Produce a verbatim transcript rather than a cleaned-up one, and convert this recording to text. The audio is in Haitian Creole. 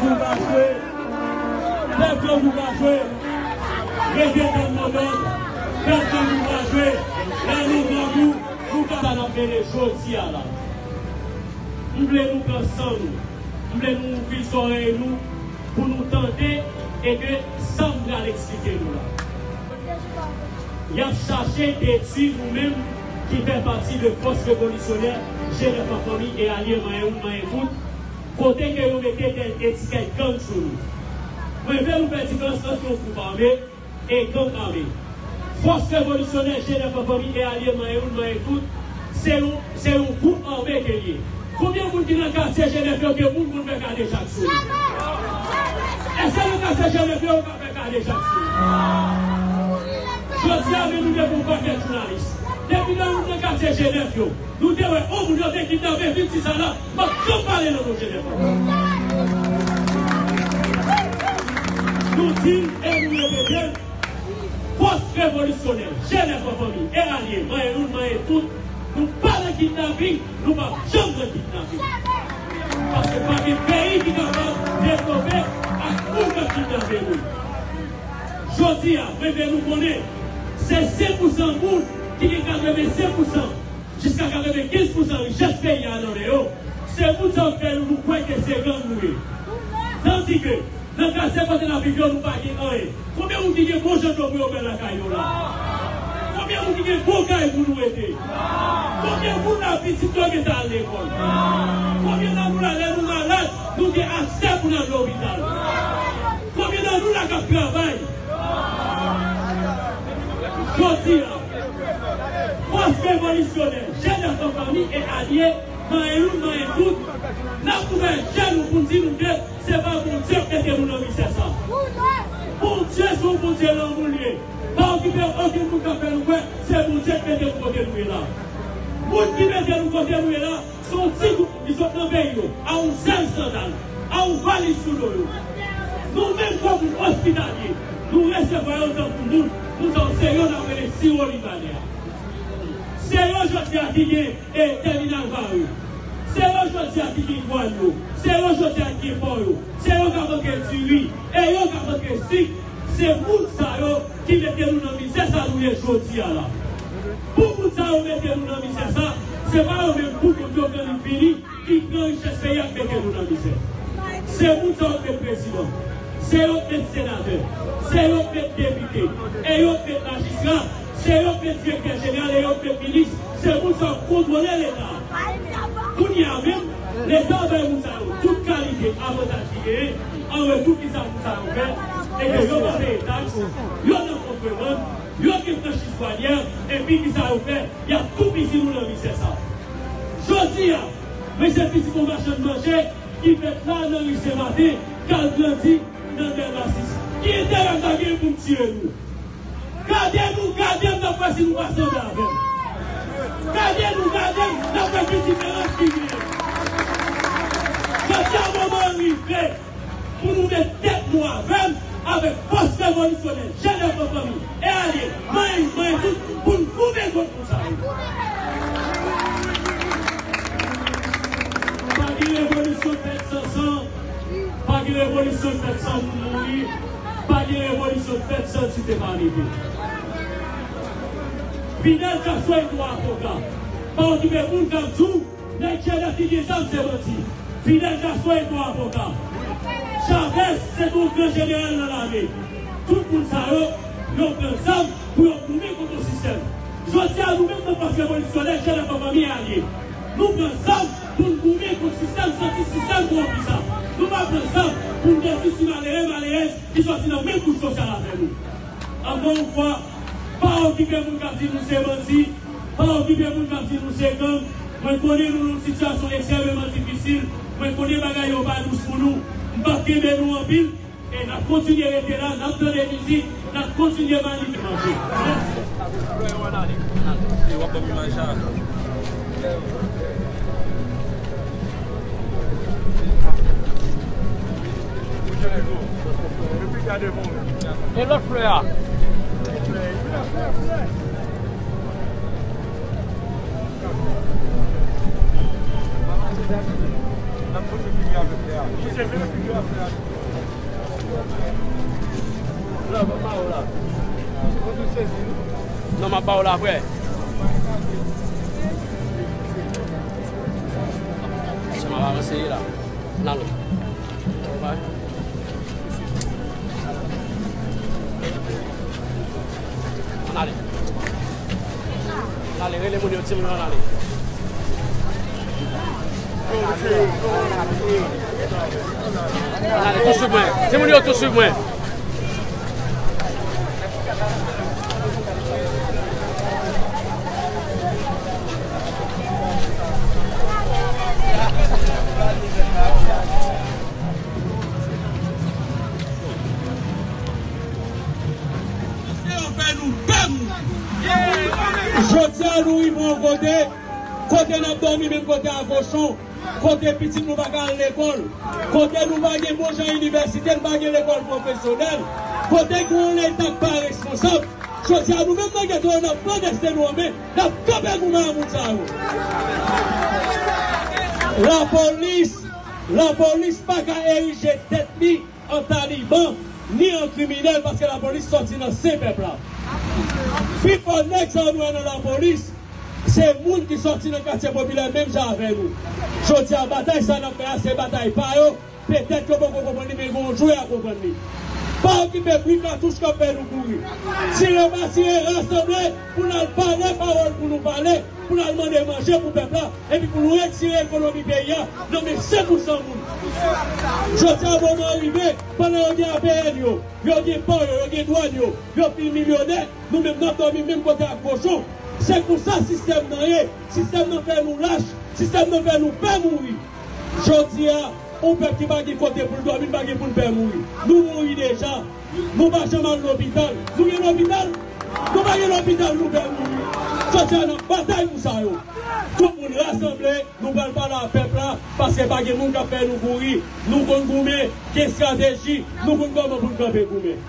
Tanbou pa jwe. Fè tanbou pa jwe. Rete tann modòd. Fè tanbou pa jwe. Lè nou grangou, nou ka sa n ap mennen jodi a la. M vle nou pran san nou. M vle nou ouvri zòrèy nou pou nou tande e ke sa m pral eksplike nou la. Y ap chache detwi nou menm ki fè pati de fòs revolisyonè G nèf an fanmi e alye manyen youn manyen tout, kote ke yo mete etikèt gang sou nou. Mwen vle nou fè diferans ant yon gwoup ame e gang ame. Fòs revolisyonè G nèf an fanmi e alye manyen youn manyen tout, se yon, se yon gwoup ame ke l ye. Konbyen moun ki nan katye G nèf yo ke moun moun fè kadejak sou yo? Èske nan katye G nèf yo yo ka fè kadejak sou yo? Jodi a, men nou devan yon pakèt jounalis. Depi lè nou nan katye G nèf yo, nou te wè yon moun yo te kidnape, vin di sa la, m ap janm pale nan non G nèf an. Nou di l e nou repete l. Fòs revolisyonè, G nèf an fanmi, e alye, manyen youn, manyen tout, nou pa nan kidnaping, nou p ap janm nan kidnaping. Paske pa gen peyi ki kapab devlope ak moun k ap kidnape moun. Jodi a, mwen vle nou konnen, se senk pousan moun ki gen katrevensenk pousan jiska katrevenkenz pousan richès peyi a nan men yo, se moun sa yo k fè nou, nou kwè ke se gang nou ye. Tandike, nan katye kote n ap viv yo, nou pa gen anyen. Konbyen moun ki gen bon jan dlo pou yo bwè lakay yo la? Konbyen moun ki gen bon kay pou nou rete? Konbyen moun la pitit yo gentan al lekòl? Konbyen nan nou la, lè nou malad, nou gen aksè pou n al lopital? Konbyen nan nou la k ap travay? Jodi a, fòs revolisyonè, G nèf an fanmi e alye, manyen youn, manyen tout, n ap ouvè je nou pou n di nou ke se pa Bondye k mete nou nan mizè sa. Bondye se yon Bondye lanmou l ye. Pa okipe okenn moun k ap fè nou kwè se Bondye k mete nou kote nou ye la. Moun ki mete nou kote nou ye la, se yon ti gwoup ki sot nan peyi yo, a yon sèl sandal, a yon valiz sou do yo. Nou menm kòm moun ospitalye, nou resevwa yo tankou moun, moun sa yo se yo n ap rele siwo libanè a. Se yo jodi a ki gen e tèminal va yo. Se yo jodi a ki gen dwàn yo. Se yo jodi a ki gen pò yo. Se yo k ap antre diri. E yo k ap antre sik. Se moun sa yo ki mete nou nan mizè sa nou ye jodi a la. Pou moun sa yo mete nou nan mizè sa, se pa yo menm pou kont yo k annik vini ki pran richès peyi a k mete nou nan mizè. Se moun sa yo k met prezidan. Se yo k met senatè. Se yo k met depite. E yo k met majistra. Se yo k met direktè jeneral e yo k met minis. Se moun sa yo k kontwole Leta. Kounye a menm, Leta bay moun sa yo tout kalite avantaj li genyen, an retou kisa moun sa yo fè? Ebyen, yo pa peye taks, yo nan kontrebann, yo gen franchiz dwanyè, epi kisa yo fè? Y ap toupizi nou nan mizè sa. Jodi a, men se pitit yon machann manje ki fèt la nan ri Senmaten, k al grandi nan Bèl Masis. Ki enterè m ta gen pou m tiye nou? Gade nou, gade m, n ap wè si nou pa sanble avè m. Gade nou, gade m, n ap wè ki diferans ki genyen. Jodi a, moman an rive pou nou met tèt nou avè m, avèk fòs revolisyonè, G nèf an fanmi, e alye, manyen, manyen tout, pou n goumen kont moun sa yo. Pa gen revolisyon fèt san san. Pa gen revolisyon k fèt san moun mouri. Pa gen revolisyon k fèt san timoun pa leve. Fidel Castro e twa avoka. Pa okipe moun k ap di w nèg G nèf ki gen zam se manti. Fidel Castro e twa avoka. Chavez se te yon gran jeneral nan lame. Tout moun sa yo, yo pran zam pou yo goumen kont yon sistèm. Jodi a, nou menm nan fòs revolisyonè, G nèf an fanmi e alye, nou pran zam pou n goumen kont sistèm santi, sistèm kowonpi sa. Nou pa pran zam pou n detwi ti malere, malerèz ki sòti nan menm kouch sosyal avè nou. Ankò yon fwa, pa okipe moun k ap di nou se bandi, pa okipe moun k ap di nou se gang. Mwen konnen nou nan yon sitiyasyon ekstrèmeman difisil. Mwen konnen bagay yo pa dous pou nou. M p ap kenbe nou anpil. E n ap kontinye rete la, n ap tande mizik, n ap kontinye manifeste. Mèsi. E lòt flè a? Non, m ap ba w la apre. Sa m ap avanse la. N ale. Ann ale. Ann ale, rele moun yo, timoun yo, ann ale. Ann ale, tou swiv mwen. Timoun yo, tou swiv mwen. Yo fè nou pè mouri. Jodi a, nou rive yon kote, kote n ap dòmi menm kote a kochon, kote pitit nou pa ka al lekòl, kote nou pa gen bon jan inivèsite, nou pa gen lekòl pwofesyonèl, kote gen yon Leta k pa responsab. Jodi a, nou menm nan geto yo, n ap pran dèsten nou an men, n ap kanpe goumen a moun sa yo. Lapolis, lapolis pa ka erije tèt li an taliban, ni an kriminèl, paske lapolis sòti nan sen pèp la. Pifò nèg sa yo nou wè nan lapolis, se moun ki sòti nan katye popilè menm jan avè nou. Jodi a, batay sa n ap fè a, se batay pa yo. Petèt yo poko konprann li, men gon jou y a konprann li. Pa okipe bri katouch k ap fè nou kouri. Tire pa tire, rasanble pou n al pale pawòl pou nou pale, pou n al mande manje pou pèp la, epi pou nou retire ekonomi peyi a nan men senk pou san moun. Jodi a, moman an rive, pandan yo gen A P N yo, yo gen pò yo, yo gen dwàn yo, yo fin milyonè, nou menm n ap dòmi menm kote ak kochon. Se konsa sistèm nan ye. Sistèm nan fè nou lach, sistèm nan fè nou pè mouri. Jodi a, yon pèp ki pa gen kote pou l dòmi, li pa gen pou l pè mouri. Nou mouri deja. Nou pa janm al lopital. Nou gen lopital? Nou pa gen lopital, nou pè mouri. Jodi a, n ap batay pou sa yo. Tout moun rasanble, nou pral pale a pèp la, paske pa gen moun k ap fè nou kouri. Nou konn goumen, gen estrateji, nou konn kòman pou n kanpe goumen.